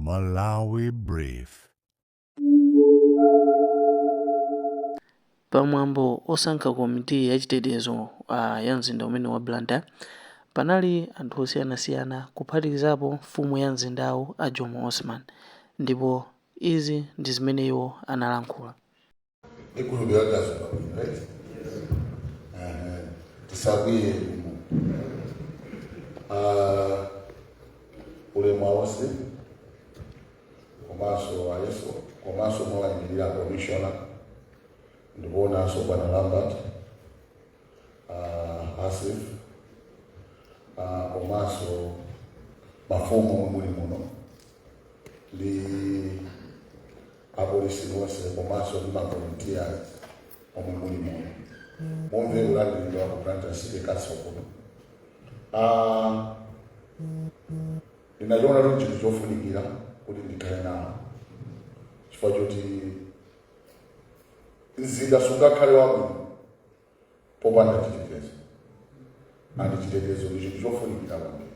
Malawi Brief. Pamwambo osankha komiti ya chitetezo ya mzinda umene wa Blantyre panali anthu osiyanasiyana kuphatikizapo mfumu ya mzindawu a Jomo Osman, ndipo izi ndi zimene iwo analankhula. Ndikhulupirira kuti tadzuka bwino, right? Ehe, tisakwiye mu ulemu wonse komanso ayeso komanso mowayimirira commissioner, ndikuonanso bwana Lambert, Asif, komanso mafumu omwe muli muno ndi apolisi onse komanso ndi ma volunteers omwe muli muno, mumve kulandiridwa ku Blantyre City Council kuno. Ndinachiona kuti chinthu chofunikira kuti ndikhale nawo chifukwa choti mzinda sungakhale wabwino popanda chitetezo, and chitetezo ndi chinthu chofunikira kwambiri.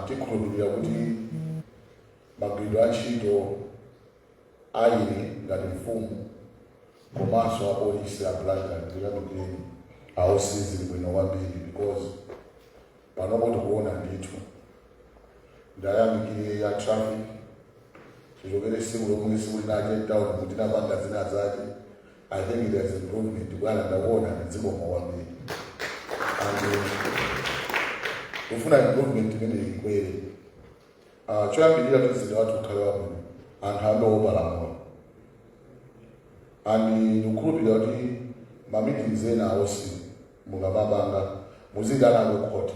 Tikhulupirira kuti magwiridwe a ntchito a ine ngati mfumu komanso apolisi a Blantyre, ndikuyamikireni awosizili bwino kwambiri because panopo tikuona ndithu. Ndayamikire ya traffic chichokere siku lomwe siku linache town kuti napanga zina zake. I think there's improvement, bwana. Ndakuona zikomo kwambiri and kufuna improvement imene ikwere. Choyambirira kuti mzinda wathu ukhale wabwino, anthu ambe opalamula, and ndikukhulupirira kuti ma meetings ena awosi mukamapanga muzidana akukhoti.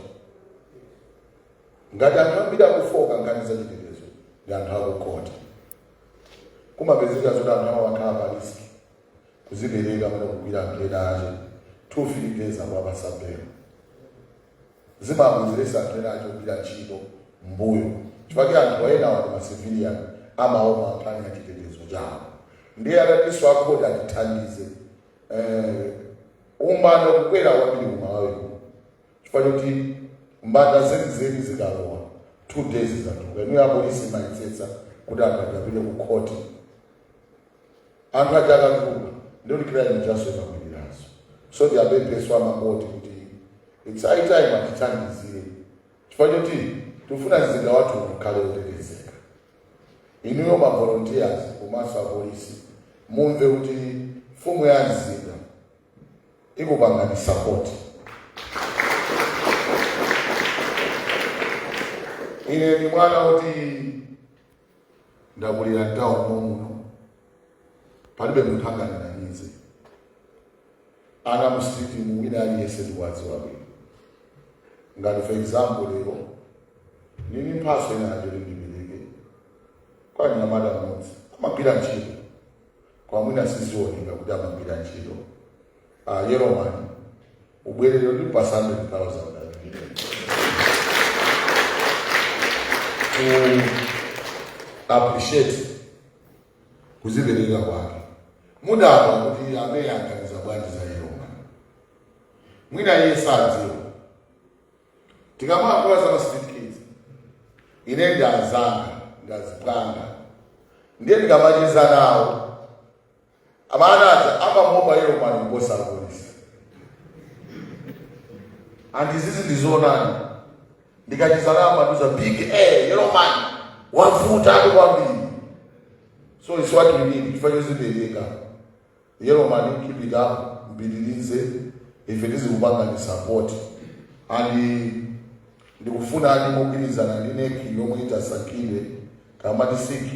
Ngati anthu ambiri akufoka nkhani za chitetezo ndi anthu akukhoti, kumapezeka zoti anthu amakhala pa risk kuzipereka mwina kugwira anthu ena ache, 2-3 days akuwapasa bail, zimabwezeresa anthu ena ache kugwira ntchito mbuyo chifukwa anthu ena wati ma civilian amaopa nkhani ya chitetezo chawo. Ndiye atatinso akhoti atithandize, umbanda kukwera kwambiri kuMalawi chifukwa choti mbanda zenizeni zikalowa, 2 days zatuluka. Inuyo apolisi mayesetsa kuti anthu ajapite ku khoti, anthu aja akatuluka ndikuti crime chaso imakwiriranso. So ndiyapempheso amakoti kuti it's high time atithandizire chifukwa choti tikufuna mzinda wathu ukhale wotetezeka. Inuyo ma volunteers komanso apolisi mumve kuti mfumu ya mzinda ikupangani support. Ine ndi mwana woti ndakulira mtown momuno, palibe munthu anganenanize. Ana mu street mu, wina aliyense ndikuwadziwa bwino. Ngati for example lero ndini mphaso ina yacho ndipereke kwa mnyamata mmodzi amagwira ntchito, kwa mwina sizioneka kuti amagwira ntchito. Yeromani, ubwerere ndi pa 100,000 to appreciate kuzipereka kwake. Mudabwa kuti amene aganiza bwanji za Yeromani, mwina iye sadziwa. Tikamayankhula za ma street kids, ine ndi anzanga ndazipanga, ndiye ndikamacheza nawo amana aja amamuopa Yeromani kuposa apolisi. Andizizi ndizoonani, ndikacheza nawo amandiuza, "Big a Yeromani wavuta ati kwambiri." So it's what we need chifukwa chozipereka. Yeromani, keep it up, mpitirize, ife tizikupangani support. And ndikufuna ati mogwirizana ndi NEC yomwe itasankhidwe, kamati SIC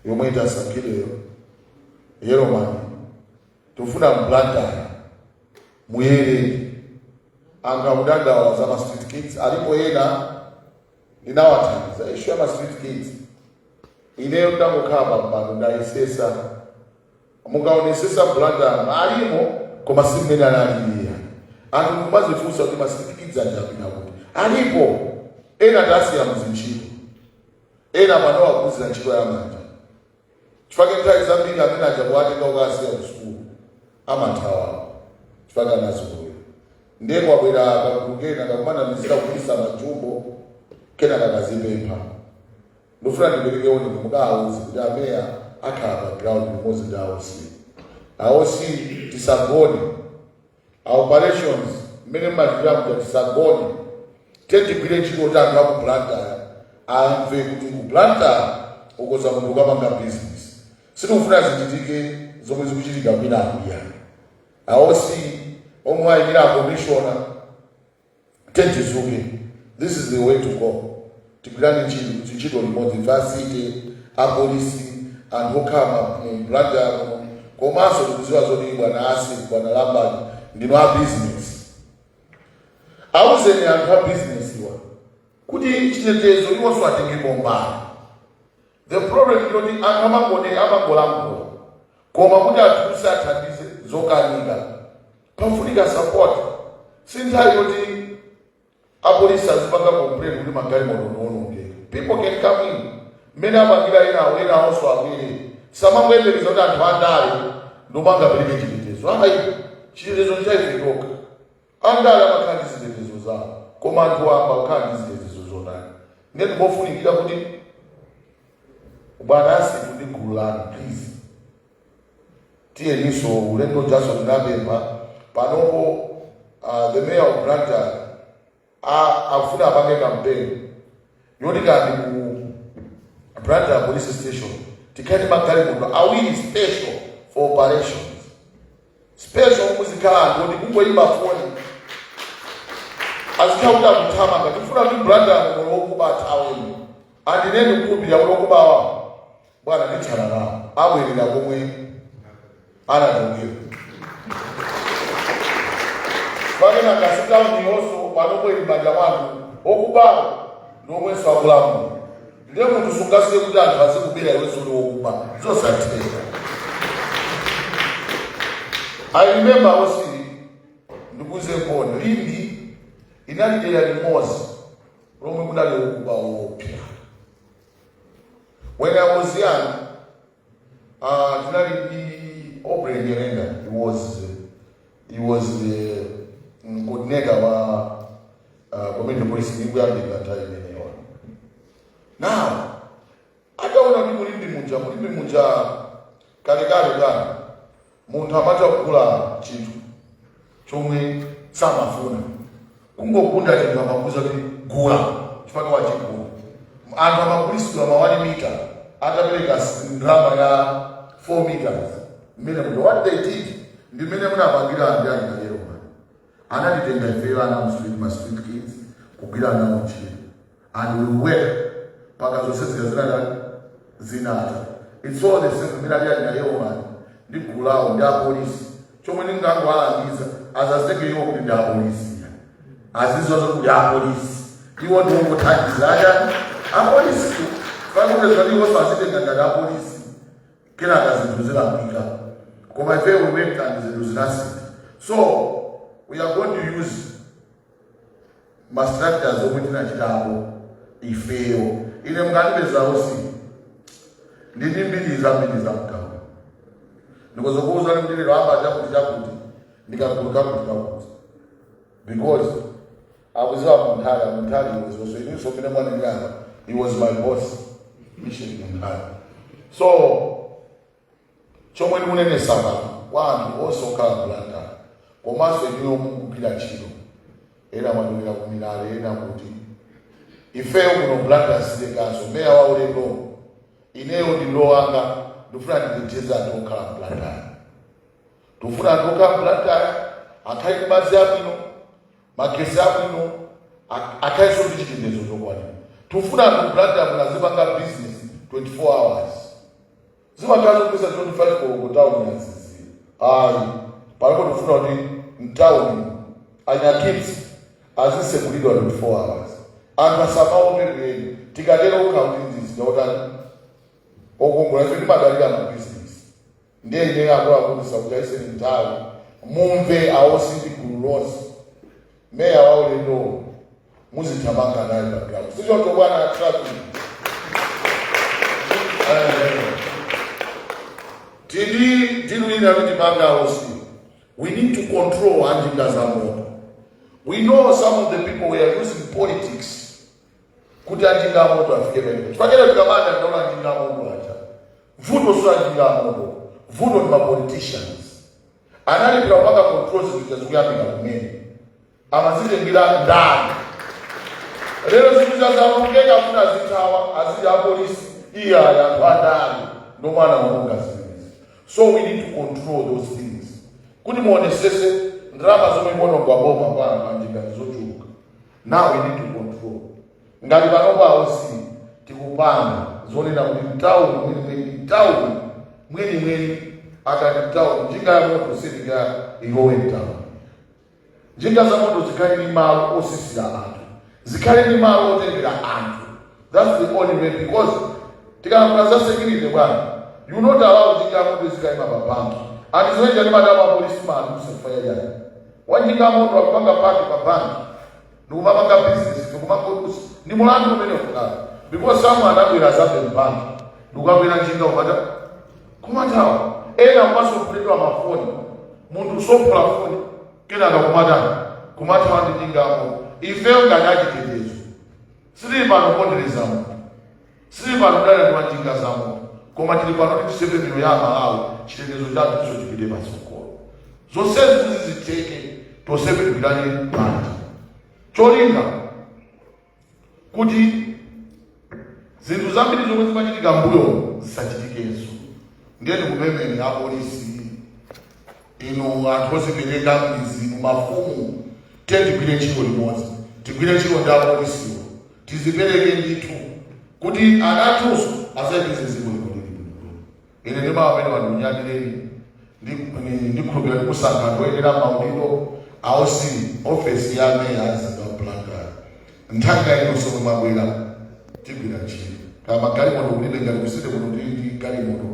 yomwe itasankhidweyo, Yeromani, tikufuna mBlantyre muyere. Anthu akudandaula za ma street kids, alipo ena ndinawathandiza. Issue ya ma street kids, ineyo ndangokhala pa mpando ndayesesa. Mukaonesesa Blantyre alimo, koma si mmene analiliya. Anthu mumazifunsa kuti ma street kids aja apita kuti? Alipo ena tasiya muzintchito, ena pano akuphunzira ntchito ya manja, chifukwa nthawi zambiri amene aja kuwatenga ukasiya ku sukulu amathawa chifukwa anazolowera. Ndiye kwabwera kagulu kena kakumanamizira kugulisa majumbo, kena kakazipempha. Ndofuna ndipereke warning, mukawuze kuti ameya akhala pa ground limodzi ndi a OC. A OC, tisagone. A operations, mmene mmachitira muja, tisagone. Tigwire ntchito kuti anthu aku Blantyre amve kuti ku Blantyre ukoza munthu ukapanga business. Sitikufuna zichitike zomwe zikuchitika kwina akuyani. A OC omwe ayimira a commissioner, tizuke. This is the way to go. Tigwirane ntchito limodzi, varsity, apolisi, anthu okhala mu Blantyre muno. Komanso tikudziwa zoti bwana Asi, bwana Lambert, ndinu a business. Auzeni anthu a business iwa kuti chitetezo iwonso atengepo mbali. The problem ndiyoti anthu amangone amangolankhula, koma kuti atuluse athandize, zokanika. Pafunika support. Si nthawi yoti apolisi azipanga complain kuti magalimoto ndiwonongeka. People can come in mmene apangira enawo, enawonso abwere. Samangoyembekeza kuti anthu andale ndomangapereke chitetezo. Ayi, chitetezo nchaife tokha. Andale amakhala ndi zitetezo zawo, koma anthu amba kukhala ndi zitetezo zotani? Ndiye ndimofunikira kuti bwana Asifu ndi gulu lanu, please, tiyeninso ulendo jason tinapempha panopo. The mayor of Blantyre akufuna apange campaign yoti kandi ku Blantyre police station tikhale magalimoto awiri special for operations, special muzikhala anthu oti kungoyimba foni azikhala kuti akuthamanga. Tifuna kuti Blantyre moyo wokuba athaweni. Andineni kukhulupirira kuti okubawa, bwana, ndithana nawo, abwerera komwe anachokera. Pakena ngasi tawuni yonso panopo ili m'manja mwanu. Okubawo ndiomwenso akulamula. Ndiye munthu sungasiye kuti anthu azikubera iwenso uli wokuba, zosatheka. I remember osi ndikuze mboni, Limbe inali dera limodzi lomwe kunali wokuba wopya. When I was young, tinali ndi Aubrey Nyerenda. He was the coordinator wa community police ikuyambika nthawi imeneyo. Now ataona kuti muLimbe muja kalekale bwana, munthu amatha kugula chinthu chomwe samafuna, kungogunda chinthu amakuza kuti gula chifukwa wachigula. Anthu amagulisidwa ma 1 meter atapereka ndalama ya 4 meters mmene muja. What they did, ndi mmene munapangira ndi anyalero man, anatitenga ifeyo ana mu street, ma street kids, kugwira nawo ntchito, and we work paka zonse zika zinatani, zinata. It's all the same mmene ali anyalero man ndi gulu lawo ndi apolisi. Chomwe ndingangowalangiza, azazitenge iwo kuti ndi apolisi, aziziwa zokuti apolisi iwo ndiwongothandiza achani apolisi. Pakuti iwonso azitenga ngati apolisi, kenaka zinthu zilakwika. Koma ife we worked and zinthu zinasintha. So we are going to use ma structures omwe tinachitapo ifeyo. Ine mukandipeza osi ndini mbiri zambiri za mtauni, ndikozokuuzani kuti lero amba chakuti chakuti, ndikagulu kakuti kakuti, because akuziwa Munthali. Munthali was also inunso mene mwanenera, he was my boss, Mission Munthali. So chomwe ndikunenesa pano kwa anthu onse okhala Blantyre, komanso inuyo mukugwira ntchito, ena mwachokera ku Milale, ena kuti ifeyo kuno Blantyre City Council, meya wa ulendo ineyo ndi wanga, ndifuna nditeteze anthu okhala Blantyre. Tikufuna anthu okhala Blantyre akhale ndi madzi abwino, magesi abwino, akhalenso ndi chitetezo chokwanira. Tikufuna anthu Blantyre muno azipanga business 24 hours. Zimakhala zopeza 25 koloko town yazizira, ayi. Palipo tikufuna kuti mtawuni anyakipsi azisekulidwa 24 hours, anthu asamaope kuyenda. Tikatero kukhala kuti mzinda otani, okongola. Ife timadalira mabizinesi. Ndiye ineyo akuluakulu sakuchaiseni nthawi, mumve a OC ndi gulu lonse, meya wa ulendo muzithamanga naye pa ground. Sichoncho bwana traffic? Tili deal ina kuti tipanga OC, we need to control anjinga za moto. We know some of the people were using politics kuti Kuti anjinga amoto afike pamenepo. Chifukwa tikamanda ndaula anjinga amoto aja, vuto sio anjinga amoto, vuto ni ma politicians analipira kupanga control zinthu zikuyambika kumene amazitengera ndani. Lero zinthu zazalongeka, afuna azithawa, aziti apolisi iya anthu andani ndomwana wamonga zimenezi. So we need to control those things kuti muonesese ndalama zomwe imonongwa boma pana panjinga zochuluka. Now we need to control. Ngati panopa ausi tikupanga zonena kuti mtawuni mwenimweni, mtawuni mwenimweni, akati mtawuni, njinga ya moto sitinga ilowe mtawuni. Njinga za moto zikhale ndi malo osisira anthu, zikhale ndi malo otengera anthu. That's the only way, because tikalankhula za security, bwana, you not allow njinga ya moto izikayima pa banki. Anthu zimene ndi madama apoliceman kusefaya yani wanjinga ya moto akupanga park pa banki ndikumapanga business, ndikumangodusa, ndi mulandu umene ukukala, because someone anabwera zabe mbanki ndikukakwera njinga umata kumathawa. Ena kumasophuledwa mafoni, munthu usophula foni kenaka kumatani, kumathawa ndi njinga ya moto. Ifeyo ngati achitetezo sitili pano kupondereza munthu, sitili pano kudana ndi wanjinga za moto, koma tili pano kuti tisepe miyoyo ya Amalawi, chitetezo chathu chiso chipite patsogolo. Zonsezi kuti zitheke, tonsefe tigwirane manja, cholinga kuti zinthu zambiri zomwe zimachitika mbuyo zisachitikenso. Ndiye ndikupempheni apolisi, inu anthu ozipereka m'mizi, inu mafumu, tiye tigwire ntchito limodzi, tigwire ntchito ndi apolisiwo, tizipereke ndithu kuti anathunso azayipeze dziko lino lili bwinobwino. Ine ndimawa amene wandinyadireni, ndikhulupirira ndikusankha anthu oyenera maudindo aosi ofesi ya meya mzinda wa Blantyre. Nthawi inonso omwe mwabwera tigwira ntchito. Kama magalimoto kulibe, ngati kusite kuno tili ndi galimoto,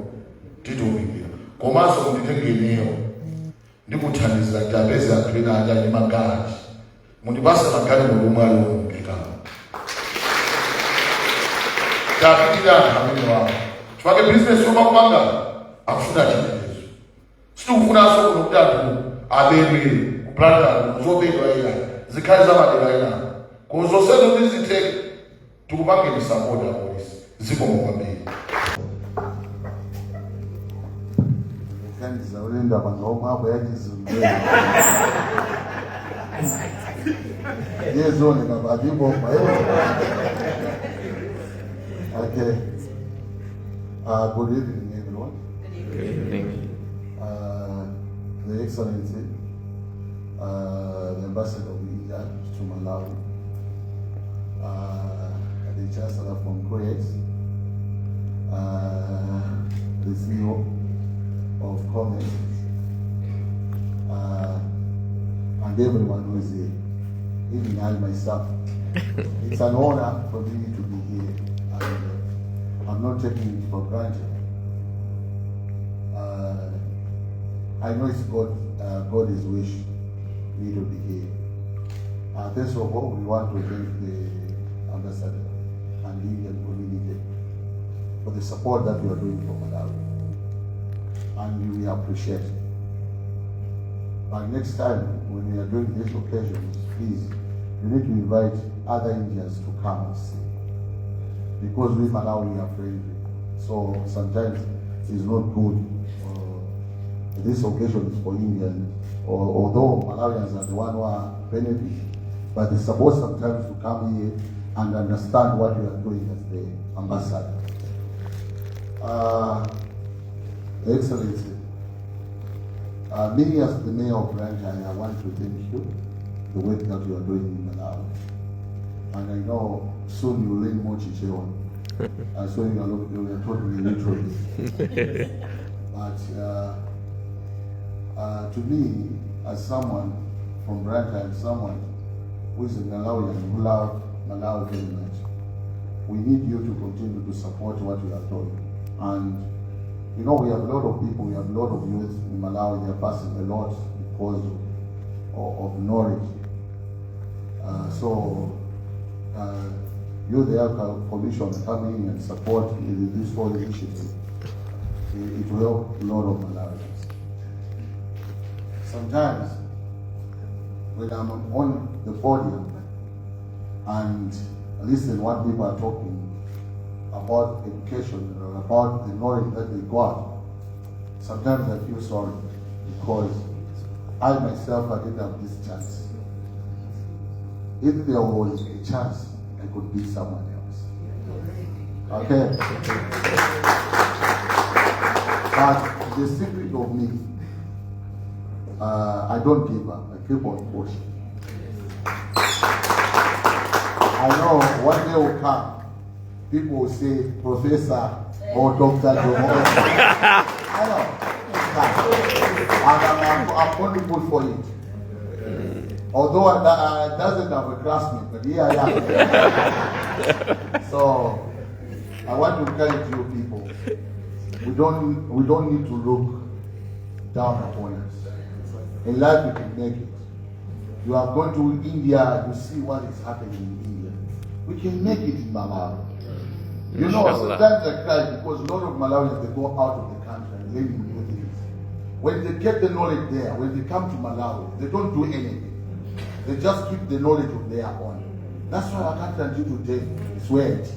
titumikira. Komanso munditengeneyo, ndikuthandizira kuti apeze anthu ena aja ndi magaraji, mundipase magalimoto omwe ali owonongekawo, tapitira anthu amene wawo, chifukwa bizinesi yomwe akupanga akufuna chitetezo. Sitikufunanso kuno kuti anthu abedwe ku Blantyre, zobedwa ina zikhale za madera ina. Koma zonsezo kuti zitheke, tikupangeni support apolisi. Zikomo kwambiri. Kandiza ulenda panga omwe apo yachizungu yezoneka patipo. Okay. Good evening, everyone. The Excellency, the Ambassador of India to Malawi, the Chancellor from Kuwait, the CEO of Commerce, and everyone who is here, even I myself. It's an honor for me to be here, and I'm not taking it for granted. I know it's God's wish me to be here. First of all, we want to thank the ambassador and the Indian community for the support that you are doing for Malawi, and we appreciate it. But next time, when we are doing these occasions, please, you need to invite other Indians to come and see. Because we Malawi are friendly. So sometimes it's not good. This occasion is for Indians, or, although Malawians are the one who are benefiting, but they're supposed sometimes to come here and understand what you are doing as the ambassador. Excellency, me as the mayor of Blantyre, I want to thank you, the work that you are doing in Malawi. And I know soon you will learn more Chichewa. And so you are talking a little bit. But to me, as someone from Blantyre and someone who is a Malawian who love Malawi very much, we need you to continue to support what we are doing. And we have a lot of people, we have a lot of youth in Malawi, they are passing a lot because of knowledge. So you, the Health Commission, come in and support this whole initiative. It will help a lot of Malawians. Sometimes, when I'm on the podium and listen what people are talking about education or about the knowledge that they got, sometimes I feel sorry because I myself, I didn't have this chance. If there was a chance, I could be someone else. Okay? But the secret of me, I don't give up. I keep on pushing. I know one day will come, people will say, Professor or Dr. Jomo. I know. And I'm going to put for it. Although I doesn't have a classmate, but here I am. So I want to encourage you people. We don't need to look down upon us. In life, you can make it. You are going to India, you see what is happening in India. We can make it in Malawi. You know, sometimes I cry because a lot of Malawians, they go out of the country and learn new things. When they get the knowledge there, when they come to Malawi, they don't do anything. They just keep the knowledge of their own. That's why our country until today is where it is.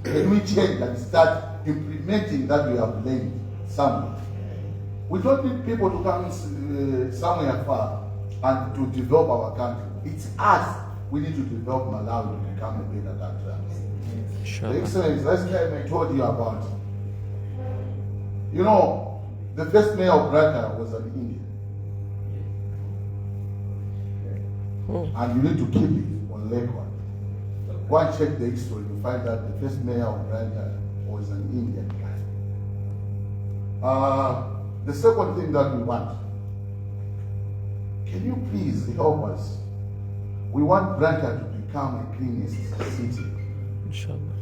Can we change and start implementing that we have learned somewhere? We don't need people to come somewhere far and to develop our country. It's us. We need to develop Malawi to become a better country. The Excellency, last time I told you about, you know, the first mayor of Blantyre was an Indian. And you need to keep it on record. Go and check the history, you find that the first mayor of Blantyre was an Indian guy. The second thing that we want, can you please help us? We want Blantyre to become the cleanest city. Inshallah.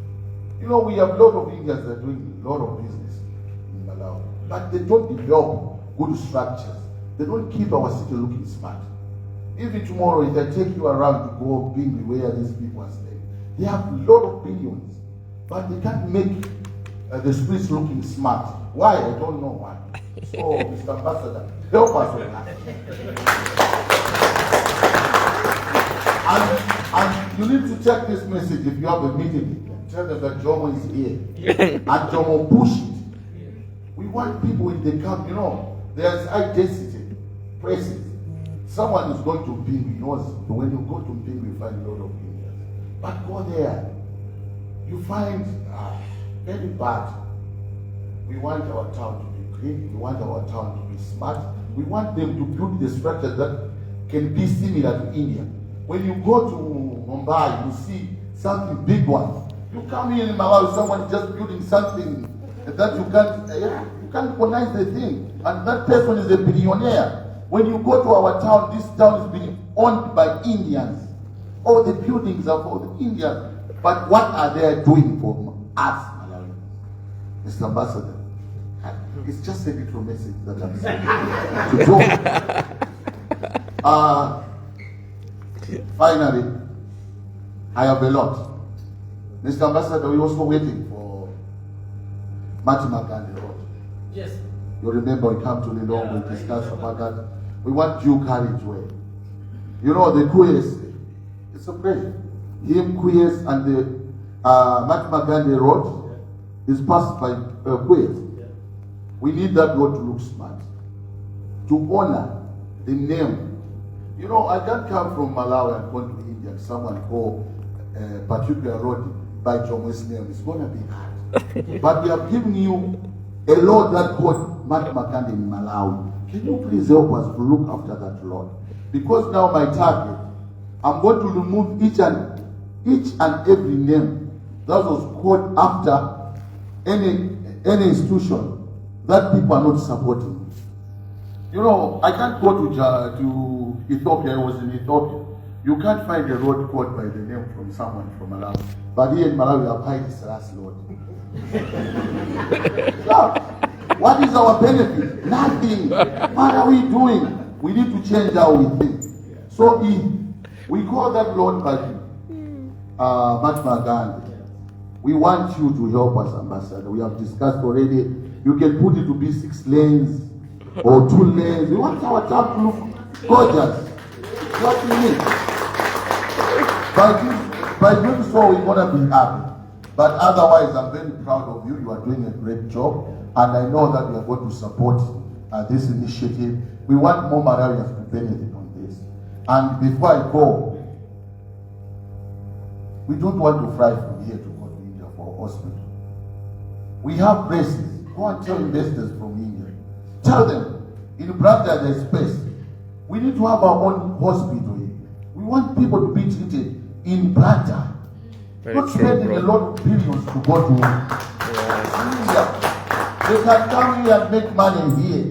You know, we have a lot of Indians that are doing a lot of business in Malawi, but they don't develop good structures. They don't keep our city looking smart. Even tomorrow, if I take you around to go Bingi where these people are staying, they have a lot of billions, but they can't make the streets looking smart. Why? I don't know why. So, Mr. Ambassador, help us with that. And you need to check this message if you have a meeting. Tell them that Jomo is here. And Jomo push it. We want people when they come, you know, there's high density places. Someone is going to Bingi, knows when you go to Bingi, you find a lot of Indians. But go there, you find very bad. We want our town to be clean. We want our town to be smart. We want them to build the structure that can be similar to India. When you go to Mumbai, you see something big one. You come here in Malawi, someone just building something that you can't recognize the thing. And that person is a billionaire. When you go to our town, this town is being owned by Indians. All the buildings are for the Indians. But what are they doing for us, Malawians? Mr. Ambassador, it's just a little message that I'm saying to talk. Finally, I have a lot. Mr. Ambassador, we're also waiting for Mahatma Gandhi Road. Yes. You remember we come to Lilongwe, we discuss about that. We want due carriageway. You know, the Kuyes, it's a pleasure. Him, Kuyes, and the Mahatma Gandhi Road is passed by Kuyes. Yeah. We need that road to look smart, to honor the name. You know, I can't come from Malawi and go to India and someone call a particular road by Jomo's name. It's going to be hard. But we have given you a road that called Mahatma Gandhi in Malawi. Can you please help us to look after that road? Because now my target, I'm going to remove each and every name that was called after any institution that people are not supporting. You know, I can't go to Ethiopia. I was in Ethiopia. You can't find a road called by the name from someone from Malawi. But here in Malawi, we have Haile Selassie Road. So, what is our benefit? Nothing. What are we doing? We need to change how we think. So if we call that road by Mahatma Gandhi, we want you to help us, Ambassador. We have discussed already. You can put it to be 6 lanes or 2 lanes. We want our town to look gorgeous. What we need. By doing so, we're going to be happy. But otherwise, I'm very proud of you. You are doing a great job. And I know that we are going to support this initiative. We want more Malawians to benefit on this. And before I go, we don't want to fly from here to go to India for hospital. We have places. Go and tell investors from India. Tell them, in Blantyre there's space. We need to have our own hospital here. We want people to be treated in Blantyre. Very Not true, spending bro. a lot of billions to go to India. They can come here and make money here.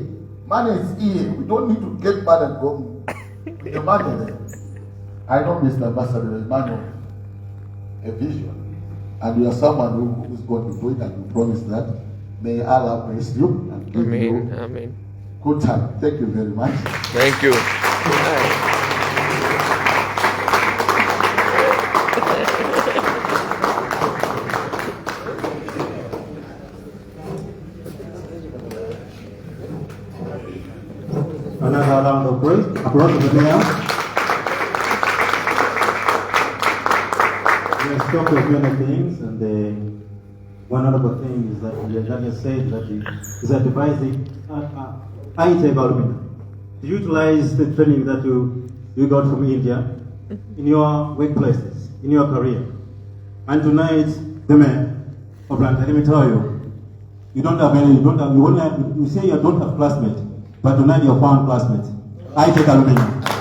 Money is here. We don't need to get money and go with the money there. I know Mr. Ambassador is man of a vision. And you are someone who is going to do it, and you promise that. May Allah bless you and give Amen. you Amen. good time. Thank you very much. Thank you. Aye. Another round of praise. Applause to the mayor. We have talked of many things, and the one notable thing is that he has said that he is advising iTech Alumina to utilize the training that you got from India in your workplaces, in your career. And tonight, the mayor of Blantyre, let me tell you, you don't have any, you don't have, you only have, you say you don't have classmates, but tonight you found classmates. iTech Alumina.